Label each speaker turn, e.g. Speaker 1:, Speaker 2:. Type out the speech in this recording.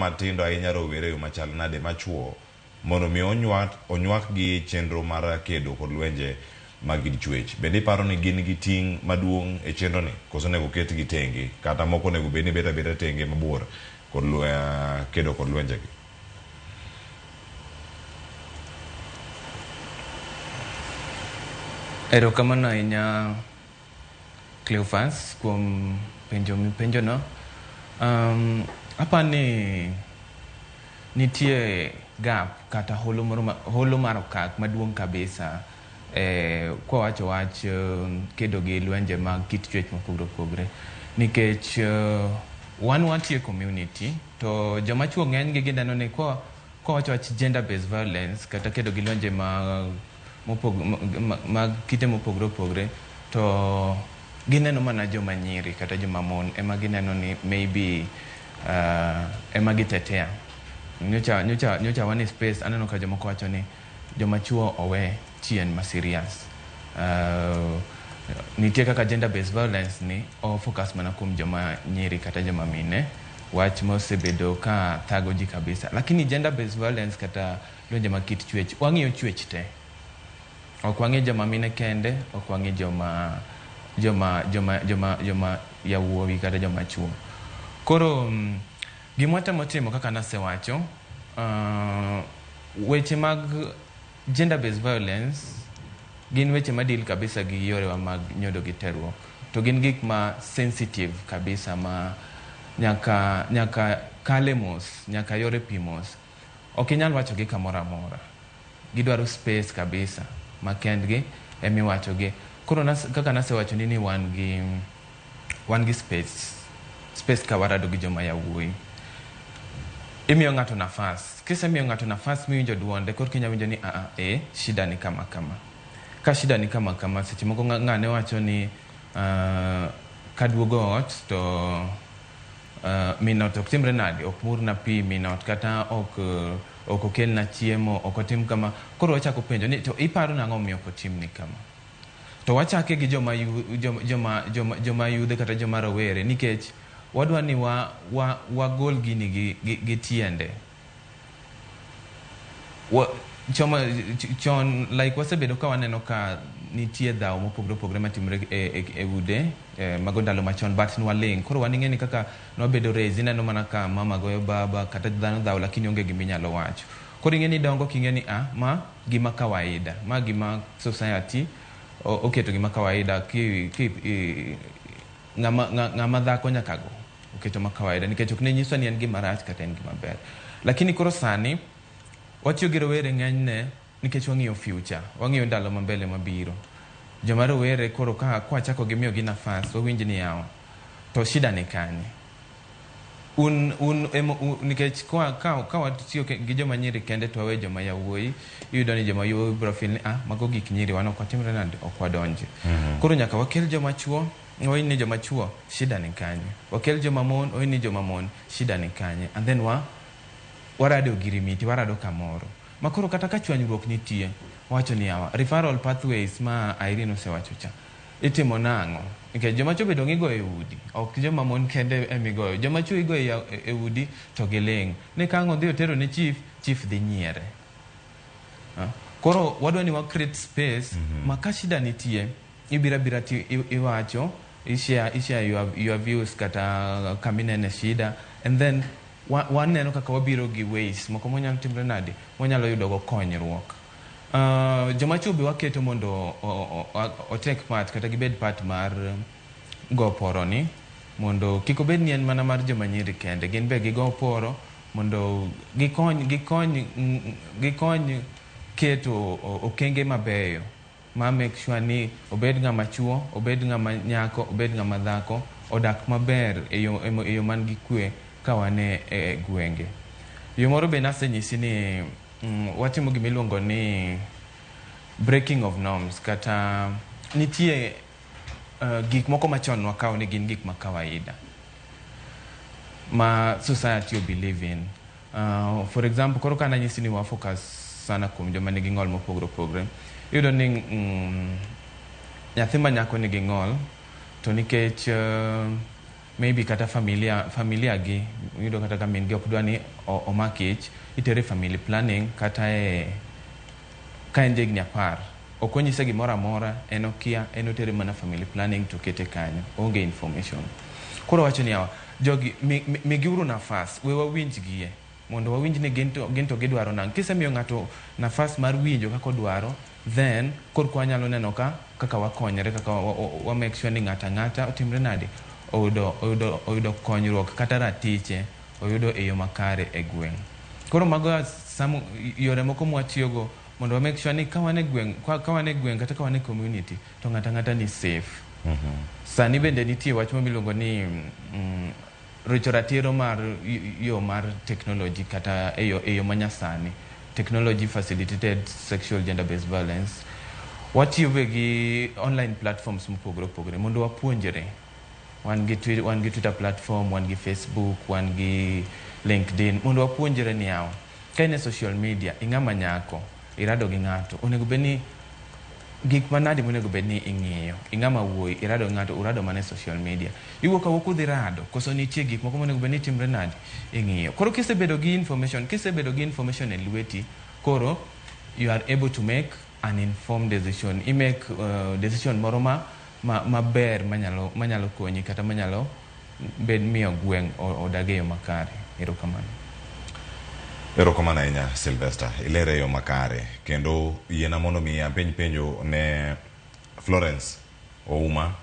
Speaker 1: joma tindo ahinya rowere e yo machal nade machuo mondo mi onywakgi e chenro mar kedo kod lwenje mag gid chwech? Bende iparo ni gin gi ting' maduong' e chenroni koso onego ketgi tenge kata moko onego bed ni bet abeta tenge mabor kod kedo kod lwenjegi?
Speaker 2: Erokamano ahinya Cleophas kuom penjo mipenjono. Apani nitie gap kata holo moro holo mar okak maduong' kabisa kwawacho wach kedo gi lwenje mag kit chwech mopogore opogore nikech wan wantie community to joma chuo ng'eny gi gineno ni kwa kwawacho wach gender based violence kata kedo gi lwenje mag kite mopogore opogore to gineno mana joma nyiri kata joma mon ema gineno ni maybe ema gitetea. Nyocha wan e space aneno ka jomoko wacho ni joma chuo owe chien ma serious. Nitie kaka gender based violence ni o focus mana kuom joma nyiri kata joma mine, wach mosebedo ka thago ji kabisa. Lakini gender based violence kata lwenje mag kit chwech, wang'iyo chwech te. Ok wang'i joma mine kende, ok wang'i joma yawuowi kata joma chuo. Koro gima watemo timo kaka nasewacho, weche mag gender based violence gin weche madil kabisa gi yorewa mag nyodo gi terruok. To gin gik ma sensitive kabisa ma nyaka kale mos, nyaka yore pi mos. Ok inyal wacho gi kamoro amora. Gidwaro space kabisa ma kendgi emiwachogi. Koro kaka nasewacho ni wan gi space ka warado gi joma yawuoyi. Imiyo ng'ato nafas. Kisemiyo ng'ato nafas miwinjo duonde, korka inya winjo ni aa, shida ni kama kama. Ka shida ni kama kama, seche moko ng'ane wacho ni kaduogo ot to min ot ok timre nade, ok murna pi min ot kata ok okelna chiemo, ok otim kama. Koro wachako penjo ni to iparo nang'o omiyo ok otimni kama? To wachake gi joma yudhe kata joma rowere nikech wadwa ni wagol gini gi tiende. Chon like wasebedo ka waneno ka nitie dhawo mopogore opogore matimore e ude mago ndalo machon, but nwaling'. Koro wan ing'e ni kaka nwabedo raised, ineno mana ka mama goyo baba kata dhano dhawo lakini onge gima inyalo wacho. Koro ing'e ni idongo king'e ni ma gima kawaida, ma gima society oketo gima kawaida ki ng'ama dhako nyaka go oketo ma kawaida nikech ok ne nyiswa ni en gima rach kata en gima ber. Lakini koro sani watiyo gi rowere ng'enyne nikech wang'iyo future, wang'iyo ndalo ma mbele mabiro. Joma rowere koro ka kwachako gi miyogi nafas, wawinj ni yawa, to shida ni kanye? Un nikech ka watiyo gi joma nyiri kende to wawe joma yawuoyi, iyudo ni joma yawuoyi biro feel ni mago gik nyiri, wan ok watimre nade, ok wadonje. Koro nyaka wakel joma chuo, wawinj ni joma chuo shida ni kanye. Wakel joma mon, wawinj ni joma mon shida ni kanye. And then warado ogirimiti, warado kamoro. Ma koro kata ka chwanyruok nitie, wawacho ni yawa, referral pathways ma Irene osewacho cha, itimo nang'o? Nikech joma chuo be dong' igoyo e udi, ok joma mon kende emigoyo. Joma chuo igoyo e udi to giling'. Ni ka ang' odhi otero ne chief, chief dhi nyiere. Koro wadwa ni wa create space ma ka shida nitie, ibiro abira ti iwacho, i share your views kata kaminene shida, and then waneno kaka wabiro gi ways moko mwanyalo timre nade, mwanyalo yudo go konyruok. Joma chuo be waketo mondo o take part kata gibed part mar go poro ni mondo kik obed ni en mana mar joma nyiri kende, gin be gigo poro mondo gikony keto okenge mabeyo ma make sure ni obed ng'ama chuo, obed ng'ama nyako, obed ng'ama dhako odak maber e yo man gi kwe ka wan e gwenge. Yo moro be nasenyisi ni watimo gima iluongo ni breaking of norms kata nitie gik moko machon nwakawo ni gin gik ma kawaida ma society o believe in. For example, koro ka nanyisi ni wa focus sana kuom joma nigi ng'ol mopogore opogore, iyudo ni nyathi ma nyako nigi ng'ol to nikech Maybe kata familia, familia gi iyudo kata ka min gi ok dwa ni omak ich, itere family planning kata e ka en jahigni 10. Ok onyise gimoro amora, en okia, en otere mana family planning to kete kanyo. Onge information. Koro wacho ni yawa, jogi migiuru nafas, we wawinj gie. Mondo wawinj ni gin to gidwaro nang'o. Kisemiyo ng'ato nafas mar winjo kaka odwaro, then korka wanyalo neno ka kaka wakonyore, kaka wa make sure ni ng'ato ang'ata otimre nade, oyudo konyruok kata ratiche oyudo e yo makare e gweng'. Koro mago yore moko mwatiyogo mondo wa make sure ni ka wan e gweng', ka wan e gweng' kata ka wan e community to ng'ato ang'ata ni safe. Sani bende nitie wach miluongo ni rocho ratiro mar yo mar technology kata e yo manyasani, technology facilitated sexual gender based violence. Watiyo be gi online platforms mopogore opogore mondo wapuonjre. Wan gi Twitter platform, wan gi Facebook, wan gi LinkedIn, mondo wapuonjre ni yawa, ka in e social media, ing'ama nyako, irado gi ng'ato, onego bed ni gik manadi monego bed ni ing'iyo. Ing'ama wuoyi, irado gi ng'ato, urado mana e social media, iwuok awuok udhi rado, koso nitie gik moko monego bed ni timre nade, ing'iyo. Koro kisebedo gi information e lweti, koro you are able to make an informed decision. I make decision moro ma maber manyalo konyi kata manyalo bed miyo gweng' odag e yo makare. Erokamano.
Speaker 1: Erokamano ahinya, Sylvester. Ilere e yo makare. Kendo yiena mondo mi apenj penjo ne Florence Ouma.